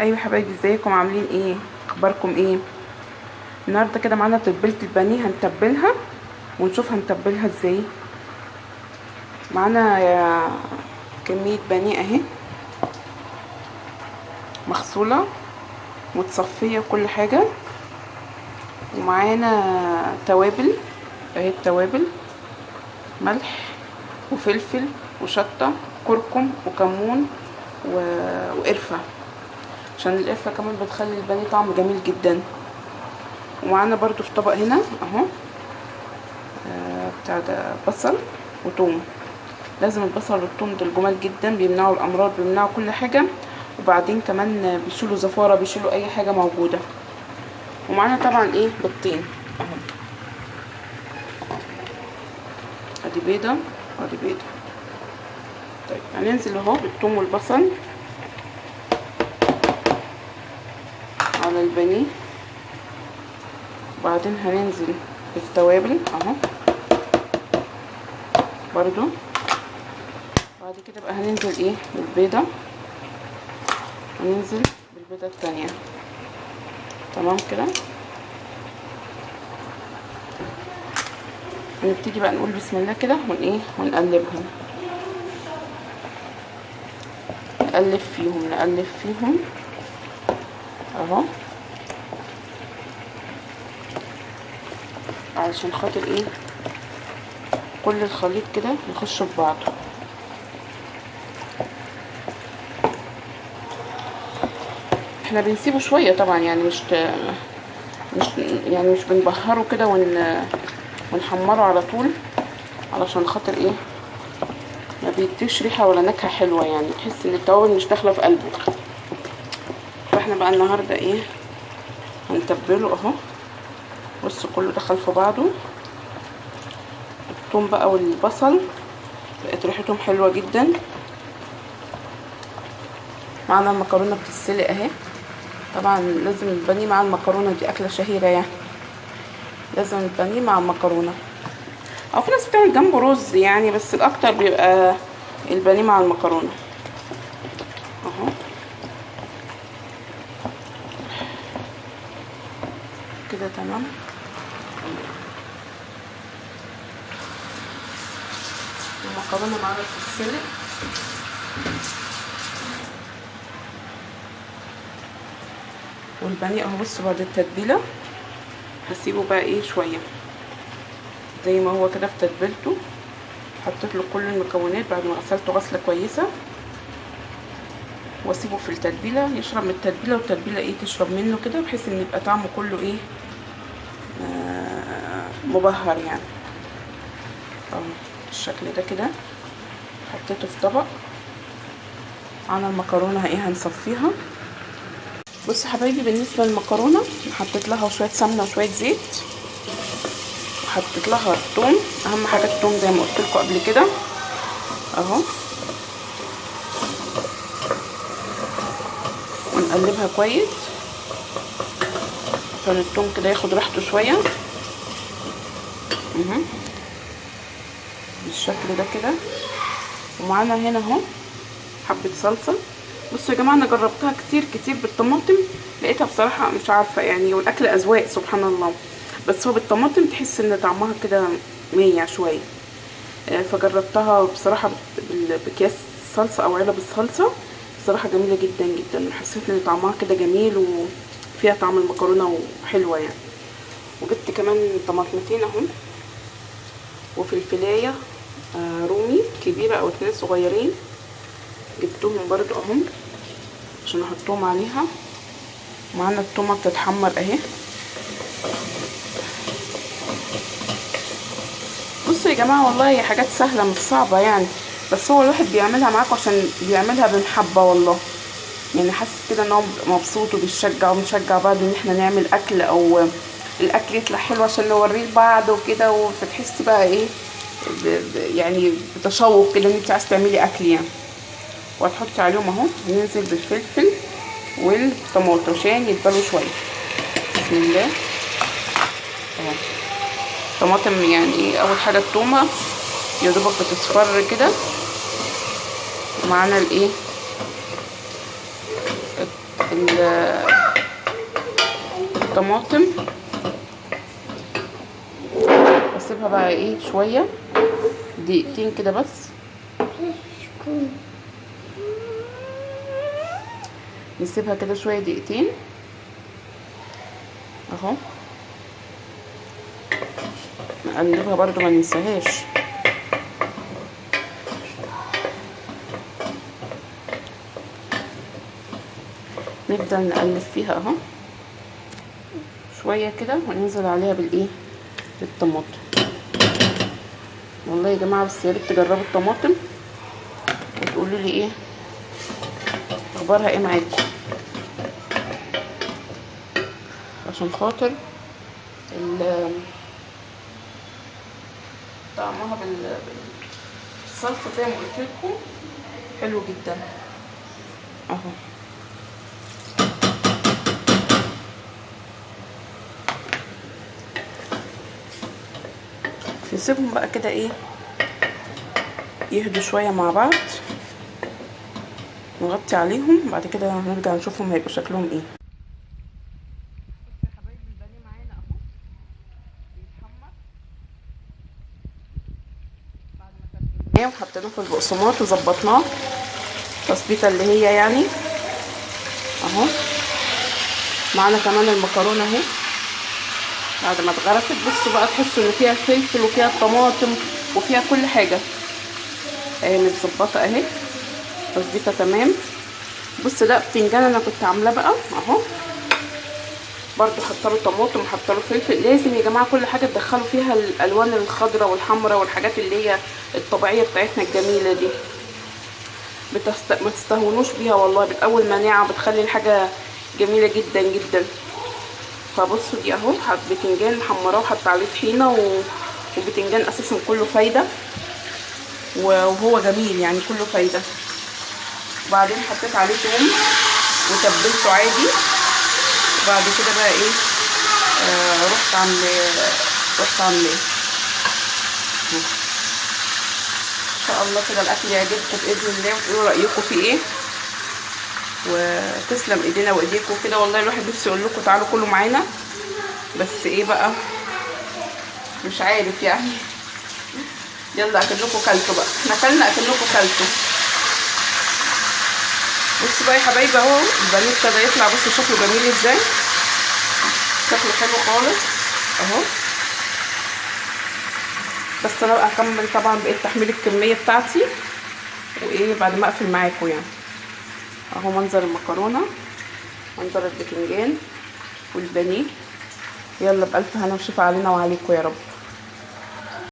ايوه حبايبي، ازيكم؟ عاملين ايه؟ اخباركم ايه؟ النهارده كده معانا تتبيله البانيه، هنتبلها ونشوف هنتبلها ازاي. معانا كمية بانيه اهي مغسوله متصفيه وكل حاجة، ومعانا توابل اهي، التوابل ملح وفلفل وشطه كركم وكمون وقرفه، عشان القرفه كمان بتخلي البانيه طعم جميل جدا. ومعانا برضو في طبق هنا اهو بتاع ده بصل وتوم. لازم البصل والتوم دول جمال جدا، بيمنعوا الامراض، بيمنعوا كل حاجة، وبعدين كمان بيشيلوا زفاره، بيشيلوا اي حاجة موجودة. ومعانا طبعا ايه بيضتين اهو، ادي بيضة ادي بيضة. طيب هننزل اهو بالثوم والبصل على البانيه، وبعدين هننزل بالتوابل اهو برضو. بعد كده بقى هننزل ايه بالبيضه، هننزل بالبيضه الثانية. تمام كده هنبتدي بقى نقول بسم الله كده ون ونقلبهم، نقلب فيهم نقلب فيهم اهو، علشان خاطر ايه كل الخليط كده يخش في بعضه. احنا بنسيبه شوية طبعا، يعني مش يعني مش بنبهره كده ونحمره على طول، علشان خاطر ايه ما بيديش ريحه ولا نكهة حلوة، يعني تحس ان التوابل مش داخله في قلبه. فاحنا بقى النهارده ايه هنتبله اهو. بصوا كله دخل في بعضه، الثوم بقى والبصل بقت ريحتهم حلوة جدا. معانا المكرونه بتتسلق اهي، طبعا لازم البانيه مع المكرونه، دي اكله شهيرة يعني، لازم البانيه مع المكرونه، او في ناس بتعمل جنبه رز يعني، بس الاكتر بيبقى البانيه مع المكرونه اهو كده. تمام. المكرونه معانا بتتسلق. والبانيه اهو بصوا بعد التتبيله هسيبه بقى ايه شوية زي ما هو كده في تتبيلته. حطيت له كل المكونات بعد ما غسلته غسله كويسة، واسيبه في التتبيله يشرب من التتبيله، والتتبيله ايه تشرب منه كده، بحيث ان يبقى طعمه كله ايه مبهر يعني اهو بالشكل ده كده. حطيته في طبق. على المكرونه ايه هنصفيها. بصوا حبايبي بالنسبة للمكرونه حطيت لها شوية سمنه وشوية زيت، وحطيت لها الثوم، اهم حاجة الثوم زي ما قلت لكم قبل كده اهو، ونقلبها كويس عشان الثوم كده ياخد راحته شوية بالشكل ده كده. ومعانا هنا اهو حبه صلصه. بصوا يا جماعة انا جربتها كتير كتير بالطماطم، لقيتها بصراحة مش عارفه يعني، والاكل اذواق سبحان الله، بس هو بالطماطم تحس ان طعمها كده ميع شوية. فجربتها بصراحة باكياس صلصه او علب الصلصه، بصراحة جميلة جدا جدا، حسيت ان طعمها كده جميل وفيها طعم المكرونه وحلوه يعني. وجبت كمان طماطمتين اهو، وفلفلايه رومي كبيرة او اتنين صغيرين جبتهم برضو اهم عشان احطهم عليها. معانا التومه بتتحمر اهي. بصوا يا جماعة والله هي حاجات سهلة مش صعبة يعني، بس هو الواحد بيعملها معاكم عشان بيعملها بمحبة والله، يعني حاسس كده ان هو مبسوط وبيشجع وبنشجع بعض ان احنا نعمل اكل، او الاكل يطلع حلو عشان نوريه لبعض وكده. فتحسي بقى ايه يعني بتشوق كده ان انت عايزه تعملي اكل يعني. وهتحطي عليهم اهو، ننزل بالفلفل والطماطم عشان يتبلوا شوية. بسم الله اهو. طماطم يعني ايه، اول حاجة التومه يا دوبك بتصفر كده، ومعانا الايه الطماطم. اسيبها بقى ايه شوية دقيقتين كده بس، نسيبها كده شوية دقيقتين اهو. نقلبها برضو ما ننساهاش. نفضل نقلب فيها اهو شوية كده، وننزل عليها بالايه بالطماطم. والله يا جماعة بس يا ريت تجربوا الطماطم وتقولوا لي ايه اخبارها ايه معاكم، عشان خاطر طعمها بالصلصه زي ما قلت لكم حلو جدا اهو. نسيبهم بقى كده ايه يهدوا شوية مع بعض، نغطي عليهم، بعد كده هنرجع نشوفهم هيبقوا شكلهم ايه. بصوا يا حبايبي البانيه معانا اهو بيتحمر بعد ما تبلناه وحطيناه في البقسماط وظبطناه تظبيطه اللي هي يعني اهو. معانا كمان المكرونه اهي بعد ما اتغرفت. بصوا بقى تحسوا ان فيها الفلفل وفيها الطماطم وفيها كل حاجة اهي متظبطه اهي تظبيطه تمام. بص ده بتنجان انا كنت عاملاه بقى اهو، برضو حاطه له طماطم وحاطه له فلفل. لازم يا جماعة كل حاجة تدخلوا فيها الالوان الخضراء والحمراء والحاجات اللي هي الطبيعية بتاعتنا الجميلة دي، ما تستهونوش بيها والله، بتقوي المناعة وبتخلي الحاجة جميلة جدا جدا. فبصوا دي اهو بتنجان محمراه وحط عليه طحينه وبتنجان اساسا كله فايده، وهو جميل يعني كله فايده. وبعدين حطيت عليه توم وتبلته عادي. وبعد كده بقى ايه رحت عامله ان شاء الله كده الاكل يعجبكم باذن الله، وتقولوا رايكم فيه ايه، وتسلم ايدينا وايديكم كده. والله الواحد نفسه يقول لكم تعالوا كلوا معانا، بس ايه بقى مش عارف يعني. يلا اكلكم كلتوا بقى، احنا كلنا اكلكم كلتوا. بصوا بقى يا حبايبي اهو البانيه ابتدى يطلع، بصوا شكله جميل ازاي، شكله حلو خالص اهو. بس انا بقى هكمل طبعا بقيت تحميل الكمية بتاعتي وايه بعد ما اقفل معاكم يعني. اهو منظر المكرونه، منظر البتنجان والبانيه. يلا بألف هنا وشفا علينا وعليكم يا رب.